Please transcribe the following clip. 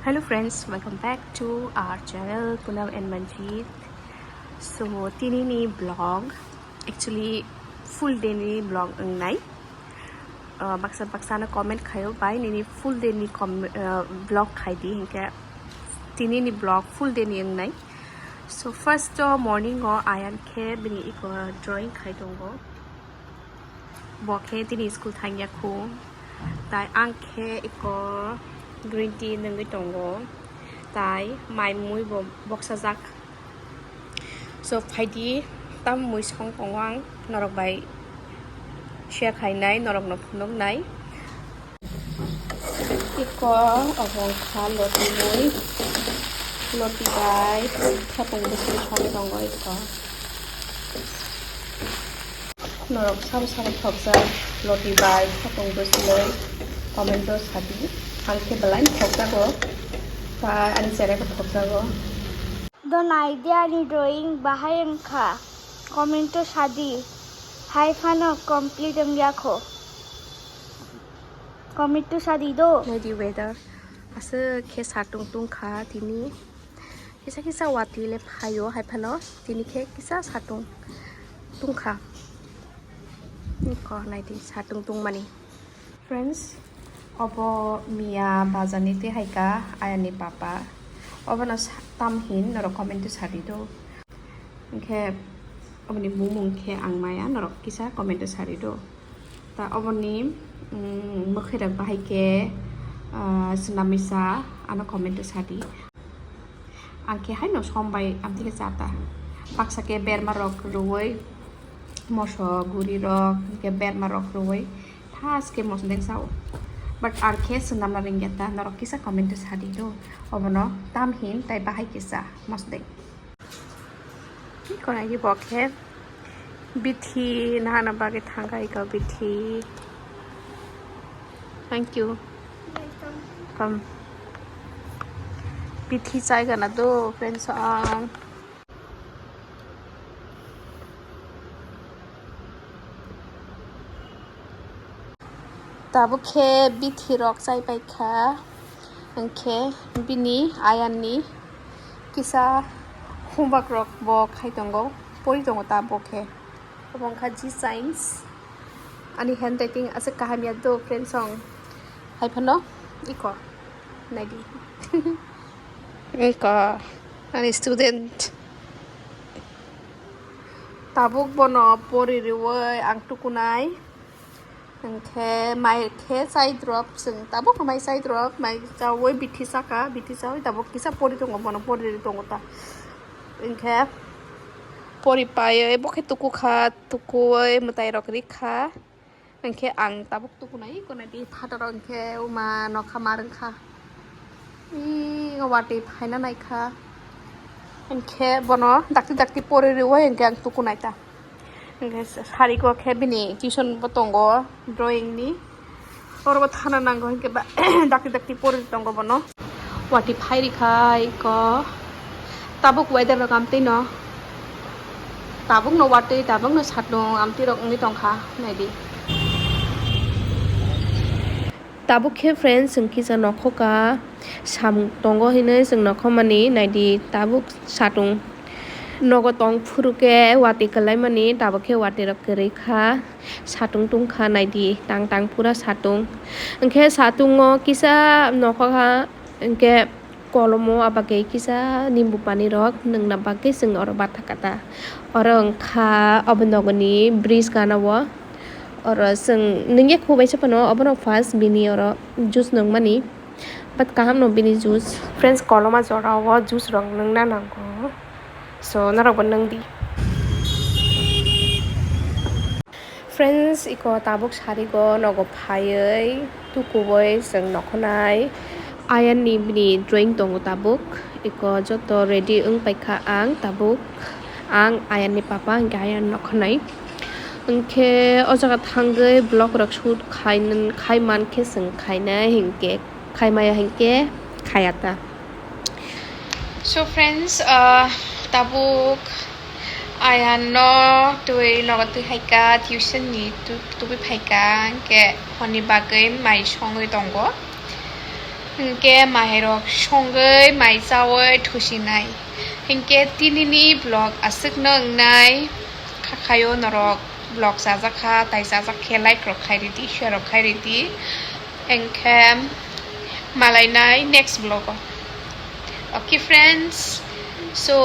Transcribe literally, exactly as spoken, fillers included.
Hello friends, welcome back to our channel Punam and Manjeet. So tini ni vlog, actually full day ni vlog wngnai. Uh, baksa baksa no comment khaio bai nini full day ni com- uh, vlog khai di hinkhe tini ni vlog full day ni wngnai. So first o morning o Ayan khe bini iko drawing khai tongo. Bo khe tini school thangya khu. Tai ang khe iko green tea nungwi tongo. Tai mai mui bo boksajak. So phaidi tam mui song tongo ang norok bai share khainai, norok no phunuknai. Iko obo wngkha loti mui. Loti bai thapung bwswi song tongo iko. Norok sabo sabo thokjak loti bai thapung bwswi comment o sadi. Ang khe belai thokjago. Ba ani cherai bo thokjago. Don't idea ni drawing bahai wngkha. Comment o sadi. Hai phano complete wngya kho. Comment o sadi do. Nai di weather. Aswk khe satung tungkha tini. Kisa kisa watwi le phaio hai phano tini khe kisa satung tungkha. Iko nai di satung tungmani. Friends, obo miya bazar ni twi hai ka Ayan ni papa. Obono sa- tam hin norok comment o sadi do. Hinkhe oboni bumung khe ang maya norok kisa comment o sadi do. Ta oboni, mm, mwkhwirok bahai khe, ah, swnamisa ano comment o sadi. Ang khe haino som bai amtwi khe cha ta. Baksa khe berma rok rwui, moso guri rok, hinkhe berma rok rwui, thas khe mosodeng chao. But ang khe swnamna ringya ta, norok kisa comment o sadi do. Obono tam hin tai bahai khe cha mosodeng. Iko nai di bo khe bithi nahana bagwi thangkha iko bithi. Thank you. Welcome. Bithi chai gana do friends ang. Tabuk khe bithi rok chai paikha, hinkhe bini Ayan ni kisa homework rok bo khai tongo, pori tongo tabuk khe. Obo wngkha G science, ani handwriting aswk kaham ya do friends song. Hai phano iko naidi. Iko ani student. Tabuk bono pori riui ang tukunai. Hinkhe mai khe chai drop, chwng tabuk mai chai drop, mai chaui bithi chakha, bithi chaui tabuk kisa pori tongo, bono pori ri tongo ta. Hinkhe pori paiui bo khe tukukha, tukuui mwtai rok rikha. Hinkhe ang tabuk tukunai, iko naidi phataro hinkhe uma nokha mar wngkha. Ih, watwi phaina naikha. Hinkhe bono dakti dakti pori riui hinkhe ang tukunai ta. Hinkhe sari o khe bini tuition bo tongo drawing ni. Oro bo thana nango hinkhe ba dakti dakti pori tongo bono. Watwi phai rikha iko. Tabuk weather rok amtwi no. Tabuk no watwi, tabuk no satung amtwi rok wngwi tongkha. Naidi. Tabuk khe friends, chwng kisa nokhoka samung tongo hinwi chwng nokhomani. Naidi tabuk satung nogo tong phuru khe watwi kwlaimani, tabuk khe watwi rok kwrwi kha, satung tungkha. Naidi tang tang pura satung. Hinkhe satungo kisa nokhoka, hinkhe kolomo aba khe kisa nimbu pani rok nwngna bagwi chwng oro bathakata. Oro wngkha obo nogoni bridge gana o. Oro chwng nungya khubaisa phano obono first bini oro juice nungmani. But kaham no bini juice. Friends, koloma jora o juice rok nungna nango. So norok bo nungdi. Friends, iko tabuk sarigo nogo phaiwi tukuui chwng nokhonai. Ayan ni bini drawing tongo tabuk. Iko joto ready wng paikha ang tabuk. Ang Ayan ni papa hinkhe Ayan nokhonai. Hinkhe o jaga thangwi vlog rok shoot khai, khai mankhe chwng khainai hinkhe. Khaimaya hinkhe khaya ta. So friends, uh, tabuk Ayan no twi nogo twi phaikha tuition ni tu-, tubui phaikha hinkhe honni bagwi mai songwi tongo. Hinkhe mairok songwi mai chawi thusinai. Hinkhe tinini vlog aswkno wngnai. Khakhaio norok vlog chajakha, tai chajak khe like rok khai ridi, share rok khai ridi. Hinkhe malainai next vlog o. Okay friends, so